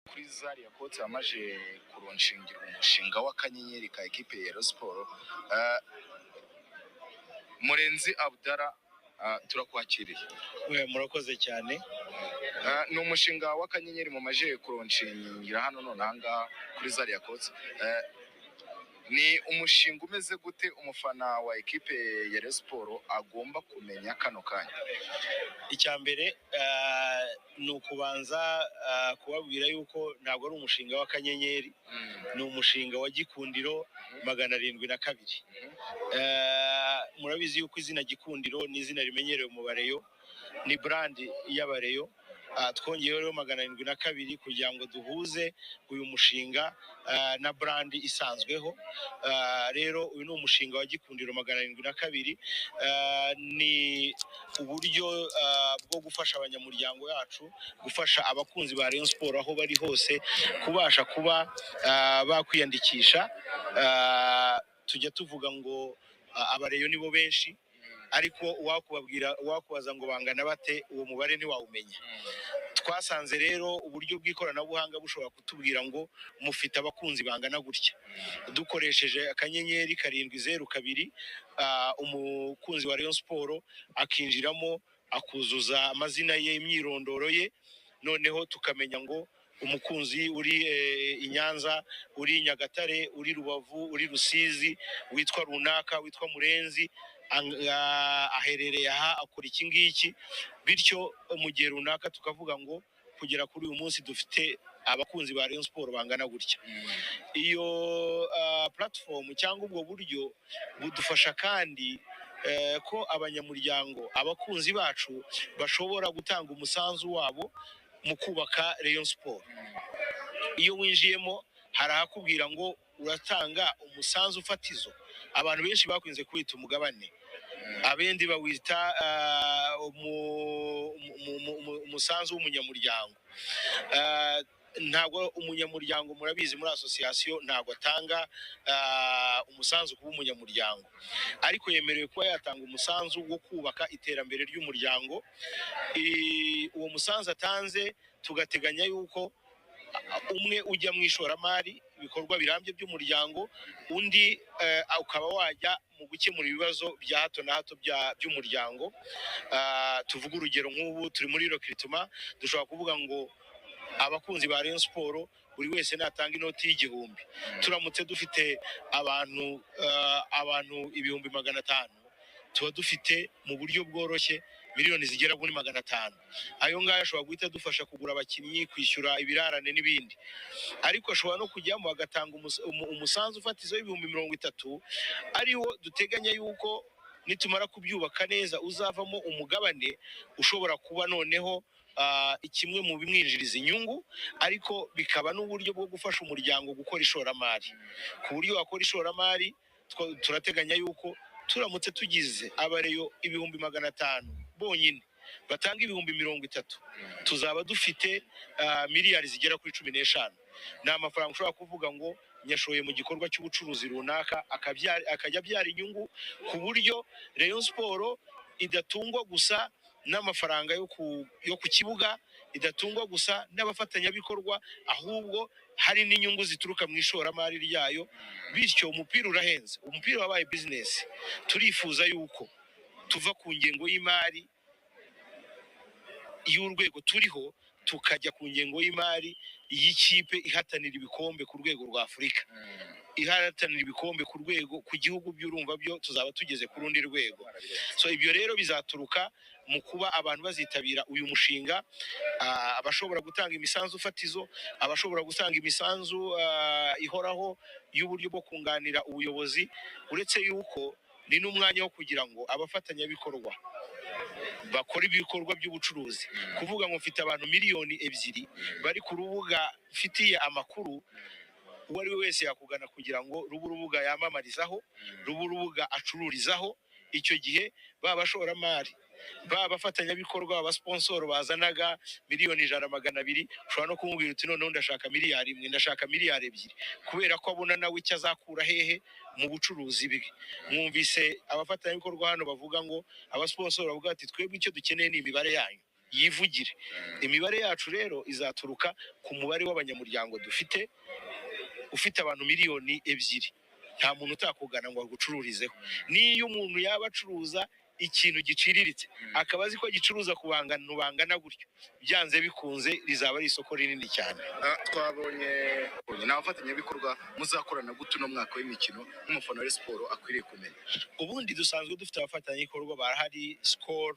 Kuri Zaria Court yamaze kuronshingira umushinga w'akanyenyeri ka ekipe ya Rayon Sport. Murenzi Abdallah, turakwakiriye. We, murakoze cyane. Ni umushinga w'akanyenyeri mu maje kuronshingira hano none ahangaha kuri Zaria Court. Ni umushinga umeze gute umufana wa ekipe ya Rayon Sport agomba kumenya kano kanya? Icya mbere ni ukubanza kubabwira yuko ntabwo ari umushinga w'akanyenyeri, ni umushinga wa Gikundiro 702. Murabizi yuko izina Gikundiro ni izina rimenyerewe mu bareyo, ni brand y'abareyo. Twongeyeho rero 702 kugira ngo duhuze uyu mushinga na brand isanzweho. Rero uyu ni umushinga wa Gikundiro 702. Ni uburyo bwo gufasha abanyamuryango yacu, gufasha abakunzi ba Rayon Sport aho bari hose kubasha kuba bakwiyandikisha. Tujya tuvuga ngo abareyo nibo benshi, ariko uwakubabwira, uwakubaza ngo bangana bate, uwo mubare ntiwawumenya. Twasanze rero uburyo bw'ikoranabuhanga bushobora kutubwira ngo mufite abakunzi bangana gutya, dukoresheje *702, umukunzi wa Rayon Sport akinjiramo akuzuza amazina ye, imyirondoro ye, noneho tukamenya ngo umukunzi uri i Nyanza, uri Nyagatare, uri Rubavu, uri Rusizi, witwa runaka, witwa Murenzi, aherereye aha, akora iki ngiki. Bityo mu gihe runaka tukavuga ngo kugera kuri uyu munsi dufite abakunzi ba Rayon Sport bangana gutya. Iyo platform cyangwa ubwo buryo budufasha kandi ko abanyamuryango, abakunzi bacu bashobora gutanga umusanzu wabo mu kubaka Rayon Sport. Iyo winjiyemo hari ahakubwira ngo uratanga umusanzu fatizo, abantu benshi bakunze kwita umugabane, abendi bawita umusanzu w'umunyamuryango. Ntabwo umunyamuryango, murabizi muri association ntabwo atanga umusanzu kuba umunyamuryango, ariko yemerewe kuba yatanga umusanzu wo kubaka iterambere ry'umuryango. Uwo musanzu atanze tugateganya yuko umwe ujya mu ishoramari, ibikorwa birambye by'umuryango, undi ukaba wajya mu gukemura ibibazo bya hato na hato by'umuryango. Tuvuge urugero nk'ubu turi muri recruitment, dushobora kuvuga ngo abakunzi ba Rayon Sport buri wese natanga inoti y'igihumbi, turamutse dufite abantu 500,000, tuba dufite mu buryo bworoshye miliyoni zigera kuri 500. Ayo ngayo ashobora guhita adufasha kugura abakinnyi, kwishyura ibirarane n'ibindi, ariko ashobora no kujyamo agatanga umusanzu fatizo w'30,000, ariwo duteganya yuko nitumara kubyubaka neza uzavamo umugabane ushobora kuba noneho kimwe mu bimwinjiriza inyungu, ariko bikaba n'uburyo bwo gufasha umuryango gukora ishoramari. Ku buryo wakora ishoramari, turateganya yuko turamutse tugize abareyo 500,000 bonyine batanga 30,000, tuzaba dufite miliyari zigera kuri 15. Ni amafaranga ushobora kuvuga ngo nyashoye mu gikorwa cy'ubucuruzi runaka, akajya abyara inyungu, ku buryo Rayon Sport idatungwa gusa n'amafaranga yo ku kibuga, idatungwa gusa n'abafatanyabikorwa, ahubwo hari n'inyungu zituruka mu ishoramari ryayo. Bityo umupira urahenze, umupira wabaye business. Turifuza yuko tuva ku ngengo y'imari y'urwego turiho tukajya ku ngengo y'imari y'ikipe ihatanira ibikombe ku rwego rwa Afurika, ihatanira ibikombe ku rwego ku gihugu, by'urumva byo tuzaba tugeze ku rundi rwego. So ibyo rero bizaturuka mu kuba abantu bazitabira uyu mushinga, abashobora gutanga imisanzu fatizo, abashobora gutanga imisanzu ihoraho y'uburyo bwo kunganira ubuyobozi. Uretse yuko ni n'umwanya wo kugira ngo abafatanyabikorwa bakora ibikorwa by'ubucuruzi, kuvuga ngo mfite abantu 2 miliyoni bari ku rubuga mfitiye amakuru, uwo ari we wese yakugana kugira ngo rube urubuga yamamarizaho, rube urubuga acururizaho. Icyo gihe ba bashoramari, ba bafatanyabikorwa, abasiponsoro bazanaga miliyoni 100, 200, ushobora no kumubwira uti noneho ndashaka miliyari 1, ndashaka miliyari 2, kubera ko abona nawe icyo azakura hehe mu bucuruzi bwe. Mwumvise abafatanyabikorwa hano bavuga ngo, abasiponsoro bavuga bati twebwe icyo dukeneye ni imibare yanyu. Yivugire. Imibare yacu rero izaturuka ku mubare w'abanyamuryango dufite. Ufite abantu 2 miliyoni, nta muntu utakugana ngo agucururizeho. N'iyo umuntu yaba acuruza ikintu giciriritse, akaba azi ko agicuruza ku bantu bangana gutyo, byanze bikunze rizaba ari isoko rinini cyane. Ah, twabonye ni abafatanyabikorwa muzakorana gute uno mwaka w'imikino, nk'umufana wa siporo akwiriye kumenya? Ubundi dusanzwe dufite abafatanyabikorwa barahari: Skol,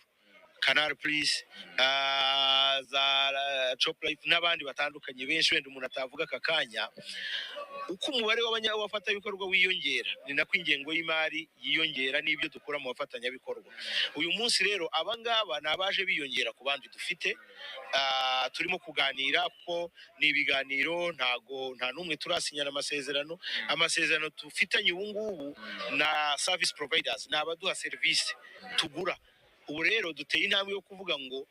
Canal Plus, za Chop Life n'abandi batandukanye benshi wenda umuntu atavuga aka kanya. Uko umubare w'abafatanyabikorwa wiyongera, ni nako ingengo y'imari yiyongera n'ibyo dukura mu bafatanyabikorwa. Uyu munsi rero aba ngaba ni abaje biyongera ku bandi dufite. Turimo kuganira kuko ni ibiganiro, ntago nta n'umwe turasinyana amasezerano. Amasezerano dufitanye ubu ngubu na service providers, ni abaduha serivisi tugura. Ubu rero duteye intambwe yo kuvuga ngo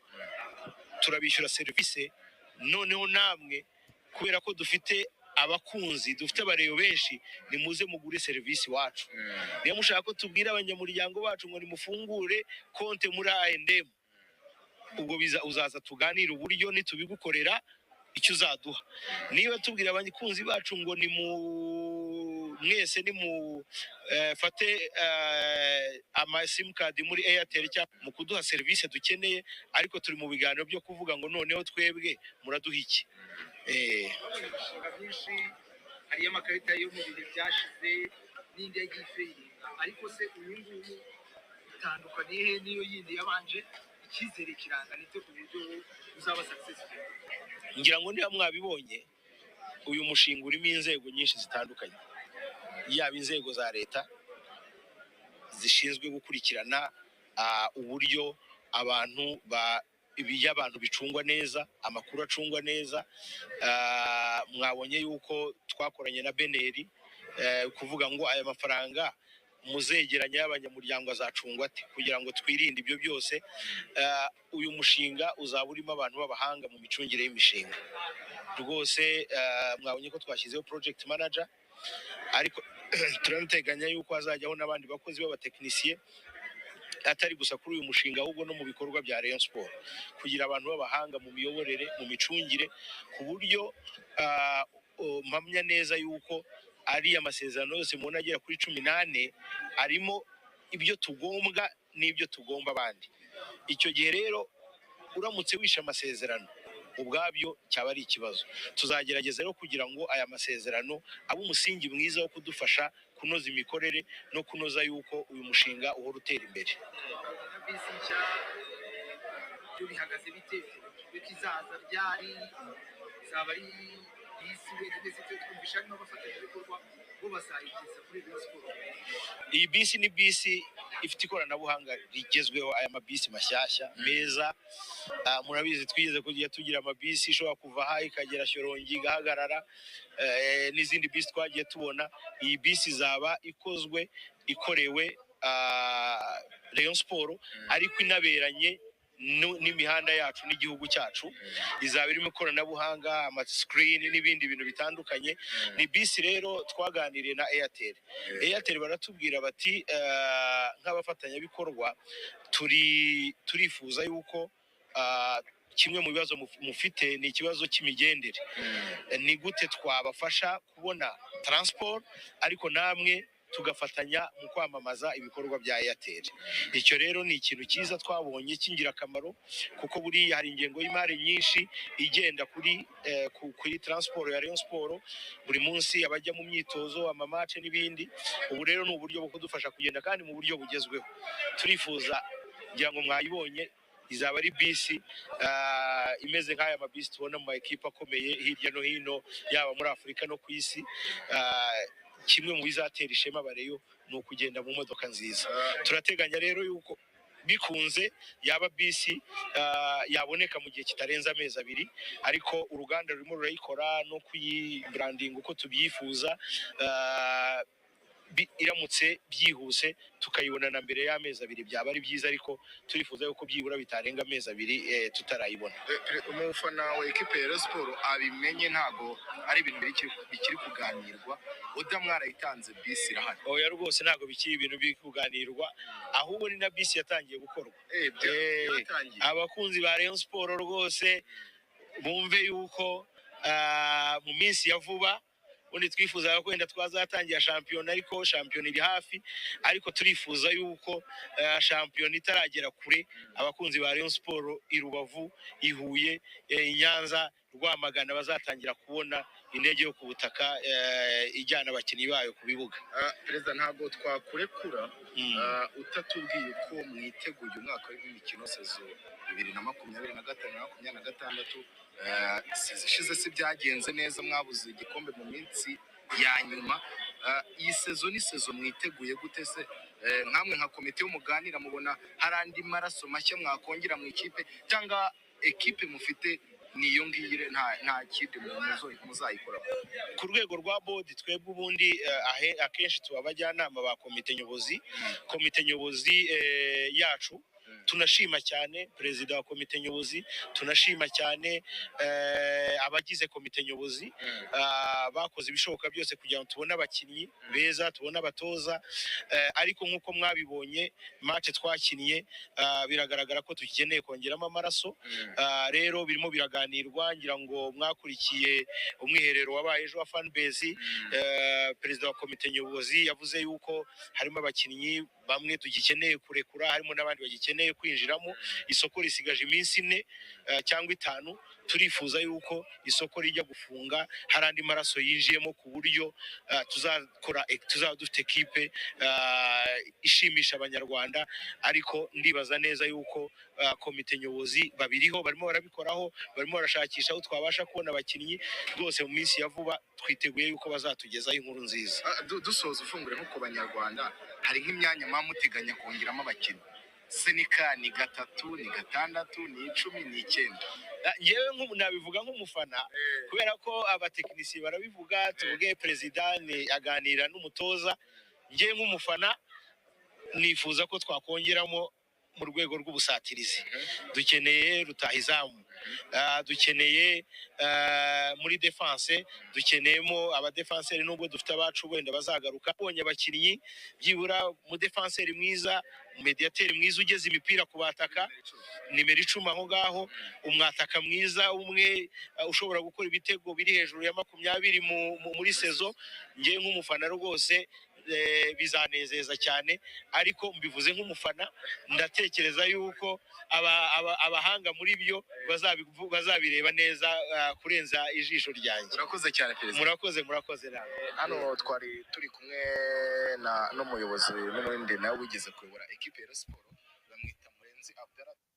turabishyura serivisi, noneho namwe kubera ko dufite abakunzi, dufite abareyo benshi, nimuze mugure serivisi iwacu. Niyo mushaka ko tubwira abanyamuryango bacu ngo nimufungure konte muri I&M, ubwo biza uzaza tuganire uburyo nitubigukorera icyo uzaduha. Niba tubwira abakunzi bacu ngo ni mu mwese ni mu fate ama simukadi muri Airtel cyangwa mu kuduha serivisi dukeneye, ariko turi mu biganiro byo kuvuga ngo noneho twebwe muraduha iki? Imishinga myinshi hariyo amakarita yo mu bihe byashize n'indi yagiye ifailinga, ariko se uyu nguyu itandukaniye he n'iyo yindi yabanje? Icyizere kirangana ite ku buryo uzaba successful? Ngira ngo niba mwabibonye, uyu mushinga urimo inzego nyinshi zitandukanye, yaba inzego za leta zishinzwe gukurikirana uburyo abantu ba iby'abantu bicungwa neza, amakuru acungwa neza. Mwabonye yuko twakoranye na BNR, kuvuga ngo aya mafaranga muzegeranya y'abanyamuryango azacungwa ate, kugira ngo twirinde ibyo byose. Uyu mushinga uzaba urimo abantu b'abahanga mu micungire y'imishinga rwose. Mwabonye ko twashyizeho project manager, ariko turanateganya yuko hazajyaho n'abandi bakozi b'abatekinisiye, atari gusa kuri uyu mushinga ahubwo no mu bikorwa bya Rayon Sport, kugira abantu b'abahanga mu miyoborere, mu micungire, ku buryo mpamya neza yuko ari amasezerano yose mubona agera kuri 14 arimo ibyo tugombwa n'ibyo tugomba abandi. Icyo gihe rero uramutse wishe amasezerano ubwabyo cyaba ari ikibazo. Tuzagerageza rero kugira ngo aya masezerano abe umusingi mwiza wo kudufasha kunoza imikorere no kunoza yuko uyu mushinga uhora utera imbere. Na bisi nshya byo bihagaze bite? Biko izaza ryari? Izaba ari bisi wenda imeze ite? Twumvisha harimo abafatanyabikorwa, bo bazayigeza kuri Rayon Sport? Iyi bisi ni bisi ifite ikoranabuhanga rigezweho, aya mabisi mashyashya meza. Murabizi twigeze kujya tugira amabisi ishobora kuva aha ikagera Shyorongi igahagarara, n'izindi bisi twagiye tubona. Iyi bisi izaba ikozwe ikorewe Rayon Sport, ariko inaberanye n'imihanda yacu n'igihugu cyacu. Izaba irimo ikoranabuhanga, amasikirini n'ibindi bintu bitandukanye. Ni bisi rero twaganiriye na Airtel. Airtel baratubwira bati nk'abafatanyabikorwa turifuza yuko kimwe mu bibazo mufite ni ikibazo cy'imigendere, ni gute twabafasha kubona transport, ariko namwe tugafatanya mu kwamamaza ibikorwa bya Airtel. Icyo rero ni ikintu cyiza twabonye cy'ingirakamaro, kuko buriya hari ingengo y'imari nyinshi igenda kuri transport ya Rayon Sport buri munsi, abajya mu myitozo, amamace n'ibindi. Ubu rero ni uburyo bwo kudufasha kugenda kandi mu buryo bugezweho. Turifuza, ngira ngo mwayibonye, izaba ari bisi imeze nk'aya mabisi tubona mu ma ekipa akomeye hirya no hino, yaba muri Afurika no ku isi. Kimwe mu bizatera ishema abareyo ni ukugenda mu modoka nziza. Turateganya rero yuko bikunze yaba bisi yaboneka mu gihe kitarenze amezi 2, ariko uruganda rurimo rurayikora no kuyibrandinga uko tubyifuza. Iramutse byihuse tukayibona na mbere y'amezi 2 byaba ari byiza, ariko turifuza yuko byibura bitarenga amezi 2 tutarayibona. Umufana wa ekipe ya Rayon Sport abimenye, ntago ari ibintu bikiri kuganirwa, order mwarayitanze, bisi irahari. Oya rwose, ntabwo bikiri ibintu biri kuganirwa, ahubwo ni na bisi yatangiye gukorwa. Byatangiye. Abakunzi ba Rayon Sport rwose bumve yuko mu minsi ya vuba, ubundi twifuzaga ko wenda twazatangira shampiyona, ariko shampiyona iri hafi, ariko turifuza yuko shampiyona itaragera kure, abakunzi ba Rayon Sport i Rubavu, i Huye, i Nyanza, Rwamagana bazatangira kubona indege yo ku butaka ijyana abakinnyi bayo ku bibuga. Perezida, ntabwo twakurekura utatubwiye uko mwiteguye umwaka w'imikino, saison 2025 na 26. Saison ishize si byagenze neza, mwabuze igikombe mu minsi ya nyuma. Iyi saison ni saison mwiteguye gute se? Nkamwe nka komite y'umuganira, mubona hari andi maraso mashya mwakongera mu ikipe, cyangwa ekipe mufite niyo ngiyo, nta kindi muzayikora? Ku rwego rwa board, twebwe ubundi akenshi tuba abajyanama ba komite nyobozi. Komite nyobozi yacu, tunashima cyane perezida wa komite nyobozi, tunashima cyane abagize komite nyobozi bakoze ibishoboka byose kugira ngo tubone abakinnyi beza, tubone abatoza, ariko nk'uko mwabibonye match twakinnye, biragaragara ko dukeneye kongeramo amaraso. Rero birimo biraganirwa. Ngira ngo mwakurikiye umwiherero wabaye ejo wa fan base. Perezida wa komite nyobozi yavuze yuko harimo abakinnyi bamwe tugikeneye kurekura, harimo n'abandi bagikeneye kwinjiramo. Isoko risigaje iminsi 4 cyangwa 5. Turifuza yuko isoko rijya gufunga hari andi maraso yinjiyemo, ku buryo tuzakora tuzaba dufite ekipe ishimisha Abanyarwanda. Ariko ndibaza neza yuko komite nyobozi babiriho, barimo barabikoraho, barimo barashakisha aho twabasha kubona abakinnyi. Rwose mu minsi ya vuba twiteguye yuko bazatugezaho inkuru nziza. Dusoza, ufungure nko ku Banyarwanda, hari nk'imyanya muba muteganya kongeramo abakinnyi senika? Ni 3, ni 6, ni 10, ni 9? Njyewe nabivuga nk'umufana, kubera ko abatekinisiye barabivuga, tuvuge perezida ni aganira n'umutoza. Njyewe nk'umufana nifuza ko twakongeramo mu rwego rw'ubusatirizi, dukeneye rutahizamu, dukeneye muri defense, dukeneyemo abadefanseri, nubwo dufite abacu wenda bazagaruka. Ubonye abakinnyi byibura umudefanseri mwiza, umediateri mwiza ugeze imipira ku bataka nimero 10 aho ngaho, umwataka mwiza umwe ushobora gukora ibitego biri hejuru ya 20 muri saison, njye nk'umufana rwose bizanezeza cyane. Ariko mbivuze nk'umufana, ndatekereza yuko abahanga muri byo bazabireba neza kurenza ijisho ryanjye. Urakoze cyane, perezida. Murakoze, murakoze nawe. Hano twari turi kumwe na n'umuyobozi n'umundi nawe wigeze kuyobora ekipe ya Rayon Sport, bamwita Murenzi Abdallah.